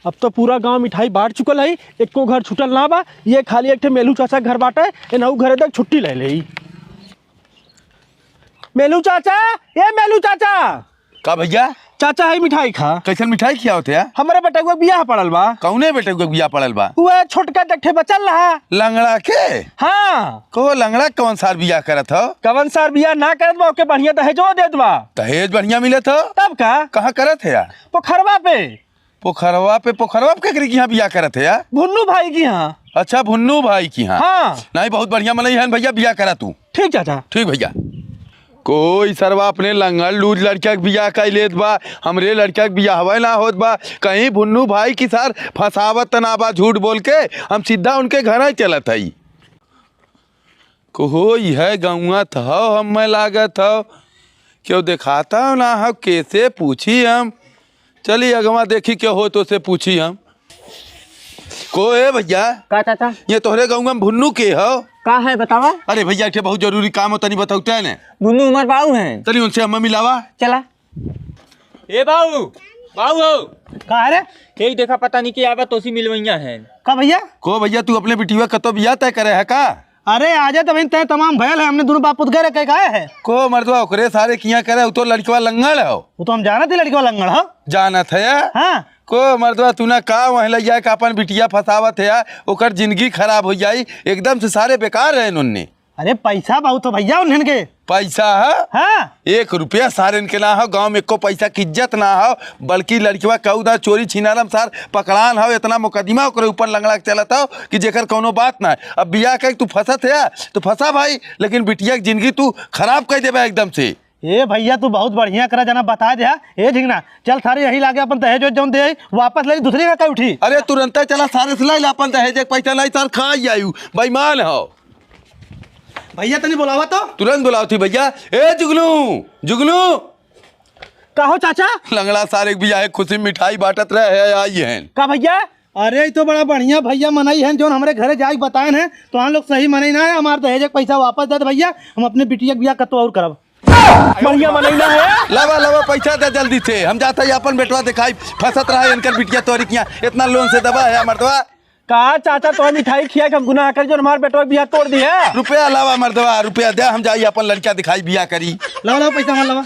अब तो पूरा गांव मिठाई बांट चुकल है, एको घर छूटल ना बा। ये खाली एक ठे मेलू चाचा के घर बाटे, एनहू घरे तक छुट्टी ले ले। मेलू चाचा, ये मेलू चाचा। का भैया? चाचा है मिठाई खा। कैसन मिठाई खियावत है? हमारे बेटा के बियाह पड़ल बा। कौने बेटे के बियाह पड़ल बा? उहे छोटका देखे बचल रहा। लंगड़ा के? हाँ। को लंगड़ा कौन सार बियाह करत हो? कवन सार बियाह ना करत बा, ओके बढ़िया दहेजो देत बा। दहेज बढ़िया मिलत हो? तब का? कहाँ करत है यार? पोखरवा पे। पोखरवा पे? पोखरवा पे केकरे की यहाँ बियाह करत है यार? भुन्नू भाई की यहाँ। अच्छा, भुन्नू भाई की यहाँ। हाँ। नहीं, बहुत बढ़िया मनई है भैया, बियाह करा तू। ठीक चाचा। ठीक भैया। कोई सरवा अपने लंगड़ लूज लड़का के बियाह कर लेत बा, हमरे लड़का के बियाहवा ना होत बा। कहीं भुन्नू भाई की सार फंसावत ना बा झूठ बोल के, हम सीधा उनके घर ही चलत हई। कहो यह गौआ था हम मैं लागत हो, क्यों दिखाता हो ना हो, कैसे पूछी हम? चली अगवा देखी क्यों हो तो से पूछी हम। को ए भैया। का चाचा? ये तोहरे गौआ में भुन्नू के हो? का है बतावा? अरे भैया के बहुत जरूरी काम हो, तनी बताउते ने। भुन्नू उमर बाऊ हैं। तनी उनसे हम मिलावा। चला। ए बाऊ, बाऊ हो। का रे? एक देखा पता नहीं कि आवा तोसी मिलवैया है। का भैया? को भैया तू अपने बिटिया कतो बियाह तय करे है का? अरे आजा तो भाई तय तमाम भयल है, हमने दोनों बाप पुत गए कह है। को मर्दवा ओकरे सारे किया करे, उ तो लड़कवा लंगड़ हो। वो तो हम जानत ही लड़कवा लंगड़ हो। जानत है? हाँ। को मर्दवा तू ना का वहीं ले जाए का अपन बिटिया फंसावत है, ओकर जिंदगी खराब हो जाई एकदम से, सारे बेकार है उन्ने। अरे पैसा बहुत हो भैया उन्हन के। पैसा है? हाँ। एक रुपया सारे इनके ना हो, गांव में एको पैसा की इज्जत ना हो, बल्कि लड़कवा कहू चोरी छिनारम सार पकड़ान हो, इतना मुकदमा ओकरे ऊपर लंगड़ा के चलत हो कि जेकर कोनो बात ना है। अब बियाह कर तू फंसत है तो फंसा भाई, लेकिन बिटिया की जिंदगी तू खराब कर देबे एकदम से। ए भैया तू बहुत बढ़िया करा जाना बता दे। ए झिंगना चल सारे यही लागे अपन दहेज जौन दे वापस ले, दूसरी का उठी। अरे तुरंत चला सारे से ला अपन दहेज के पैसा लाई सार खा जायू बेईमान हो। भैया तनी बुलावा तो। तुरंत बुलाओ थी भैया। ए जुगनू, जुगनू। का हो चाचा? लंगड़ा सारे के बियाह खुशी मिठाई बांटत रहे है, आई हैं। का भैया? अरे तो बड़ा बढ़िया भैया मनाई है, जो हमारे घरे जाके बताए हैं तो हम लोग सही मनाई ना है, हमारे दहेज के पैसा वापस दे भैया, हम अपने बिटिया के बियाह कतो और करब। बढ़िया मनाई ना है। लावा लावा पैसा दे जल्दी से, हम जाते ही अपन बेटवा दिखाई फंसत रहा है इनकर बिटिया तोरी किया इतना लोन से दबा है मर्दवा। का चाचा तो मिठाई खिया के हम गुनाह कर जो हमारे बेटवा बियाह तोड़ दिया। रुपया लावा मर्दवा, रुपया दे, हम जाई अपन लड़का दिखाई बियाह करी। लावा लावा पैसा हमार लावा।